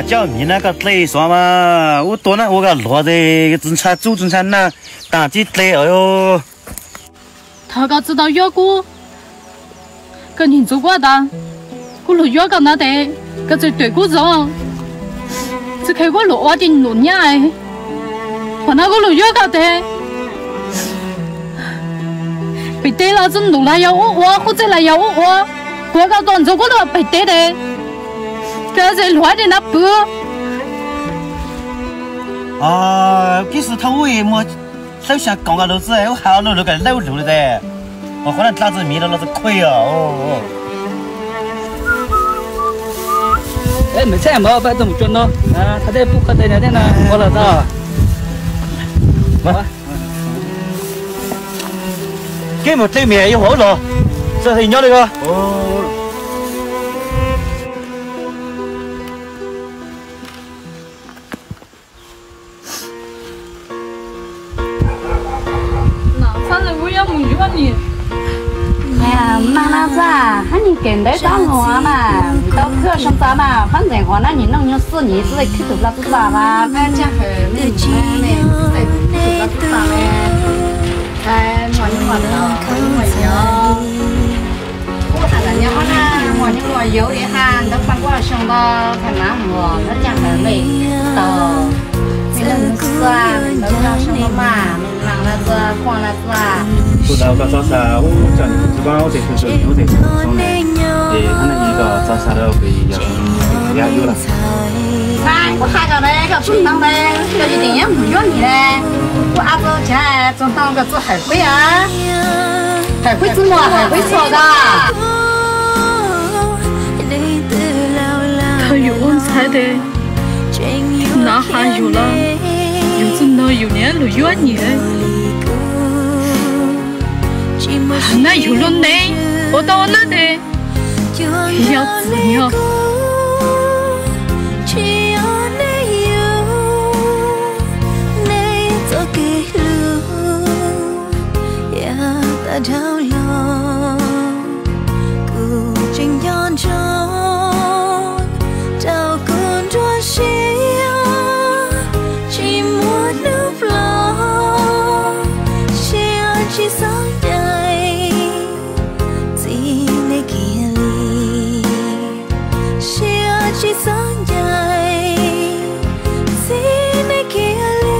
Coj miv na koj dle xwb mas, ua tua na ua koj luag ces tsis ntshai txuj tsis ntshai nag, tas tib dle os. Thov koj tsis tau yuav kuv, koj nim ntxuav kuv tas, kuv lug yuav koj ntawd tes koj txawm twm kuv zoo, tsis kheev kuv lug ua ces num nyab, qhov no kuv lug yuav koj tes pem teb los txuj num los yog ub ua, qub txeeg los yog ub ua, kuv koj tuaj ntxuav kuv lug pem teb tes koj txawm lug ua tej no pw. Kib xwb thaum ub muaj hlawv xya koom nkaus lug xwb, ub hais lug lug kawm hlawb lug li tes, qhov no dlha txog miv los los txog khuj os. Maiv Txhaij, npawg pab txog mus tsuas no, thov tej pub koj tej no tej no ua los tau. Kib mus dle miv yuav hauv los, txog nyob li ko. Mag na txaj, hab nyuag kev ntawd tsob hlua mas tau khwb soo txav mas, phab ntxeev qhov na nyuag nooj nyuag xwb nyuag xwb khwb tus hlo xwb txaj mas. Kuv has tas nyob na, muaj nyob muaj yau li ha, ntawd paj kuj soo ntau, thaum nav muag ntawd cas hlawv me tau, me ntawd xwb, ntawd soo maj maj, me mas na txaj, kuaj na txaj. Tus ntawd koj txhob xav, ub, tsam nws tsis paub tes tus tus nws ub tes tus zoo ne, es hab ne koj txhob xav rau kuv yog yab yuav lawm. Mas kuv hais koj ne, koj txhob ntau ne, koj tsis tseem nyob mus yuav nim ne, kuv ab txog tsav txog ntoo koj txhob hawm kuv a, hawm kuv txhob muaj hawm kuv txhob koj. Thaum yus ua ntxhais tes, nav has yus los yus txhob nrog yus niam lug yuav nim. Has nab yug lub neej ua tau ua nab tes, yog txwm yog txoj kev hlub yav tag dhau los, kuv tseem nco ntsoov rau kuv nruab siab, tsis muaj hnub ploj, siab tsis xav ncaim txij nej kiag li, siab tsis xav ncaim txij nej kiag li.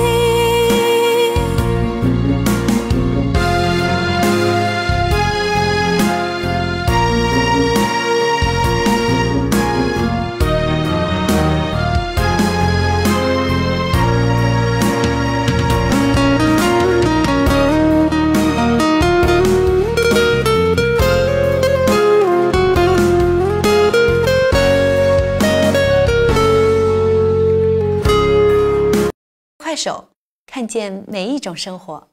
Kuaj sou, khan ciaj mev ib tsoom seej huam.